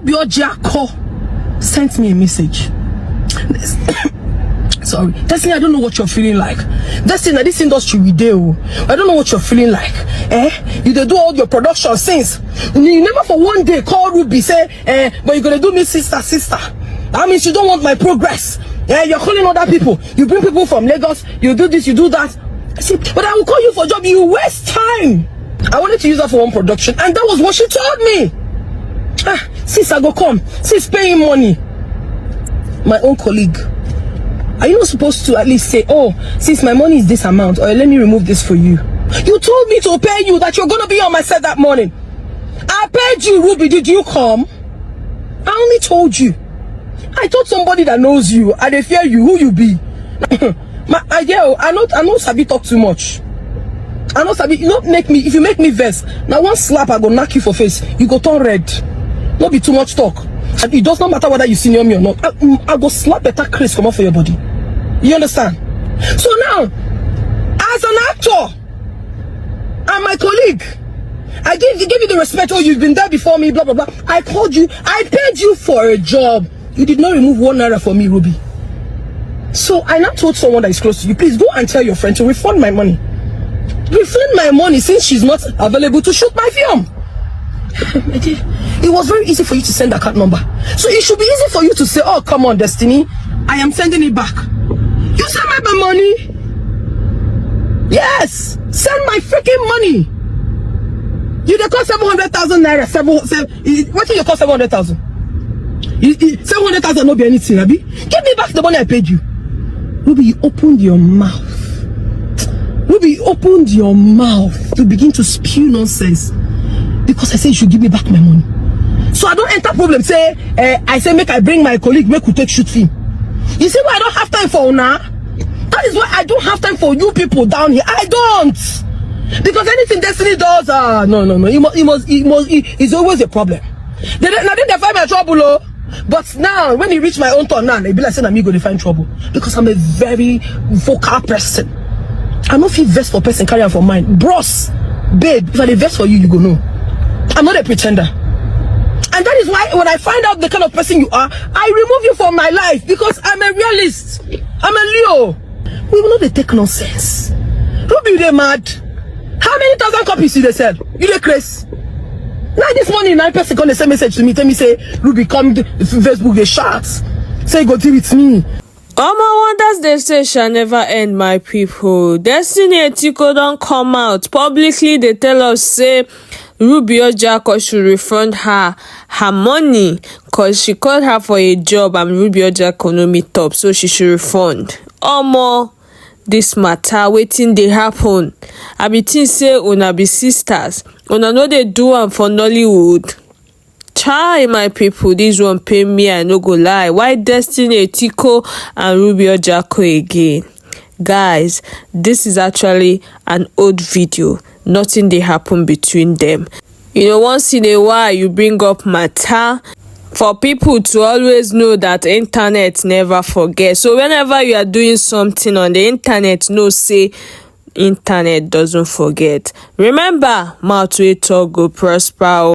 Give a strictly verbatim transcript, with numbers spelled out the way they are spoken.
Biojiako sent me a message. Sorry, Destiny, I don't know what you're feeling like. Destiny, this industry we dey o. I don't know what you're feeling like. Eh? You dey do all your production since. You never for one day call Ruby say, eh, but you're gonna do me sister, sister. That means you don't want my progress. Eh, you're calling other people. You bring people from Lagos. You do this, you do that. See, but I will call you for job. You waste time. I wanted to use her for one production, and that was what she told me. Ah, sis, I go come. Sis, paying money. My own colleague. Are you not supposed to at least say, "Oh, since my money is this amount, or let me remove this for you"? You told me to pay you, that you're gonna be on my set that morning. I paid you, Ruby. Did you come? I only told you. I told somebody that knows you. I dey fear you. Who you be? My, I, yeah, I know, I know sabi talk too much. I know sabi, you no make me, if you make me vex, now one slap, I go knock you for face. You go turn red. No be too much talk. And it does not matter whether you senior me or not. I, mm, I go slap better Chris come off for your body. You understand? So now, as an actor and my colleague, I give, give you the respect. "Oh, you've been there before me, blah, blah, blah." I called you. I paid you for a job. You did not remove one naira for me, Ruby. So I now told someone that is close to you, "Please go and tell your friend to refund my money. Refund my money, since she's not available to shoot my film." It was very easy for you to send account number. So it should be easy for you to say, "Oh, come on, Destiny. I am sending it back." You send back my money. Yes. Send my freaking money. You dey call seven hundred thousand naira. Seven, seven, what do you call seven hundred thousand? You, you, seven hundred thousand no be anything, abi? Give me back the money I paid you. Ruby, you opened your mouth. Ruby, you opened your mouth to begin to spew nonsense because I said you should give me back my money. So I don't enter problem. Say, eh, I say make I bring my colleague, make we take shoot film. You see why I don't have time for una? That is why I don't have time for you people down here. I don't. Because anything Destiny does, ah, no, no, no. It must, it must, it must, it, it's always a problem. They, they, now they find my trouble, oh. But now, when e reach my own turn now, e be like say na me go dey find trouble. Because I'm a very vocal person. I no fit vex for person, carry am for mind. Bros, babe, if I dey vex for you, you go know. I'm not a pretender. And that is why when I find out the kind of person you are, I remove you from my life because I'm a realist. I'm a Leo. We will not dey take nonsense. Ruby, you dey mad? How many thousand copies you dey sell? You dey craze? Now this morning, nine person come dey send message to me, tell me say, "Ruby, come the Facebook dey shout. Say you go deal with me." Omo, wonders they say shall never end, my people. Destiny Etiko don come out publicly. They tell us say Ruby Ojako should refund her her money because she called her for a job and Ruby Ojako no meet up, so she should refund. Omo, this matter, wetin dey happen? I be think say una be sisters. Una no dey do am for Nollywood. Chai, my people, this one pain me, I no go lie. Why Destiny Etiko and Ruby Ojako again? Guys, this is actually an old video. Nothing dey happen between them. You know, once in a while, you bring up matter for people to always know that internet never forget. So whenever you are doing something on the internet, know say internet doesn't forget. Remember, mouth wey talk go prosper o.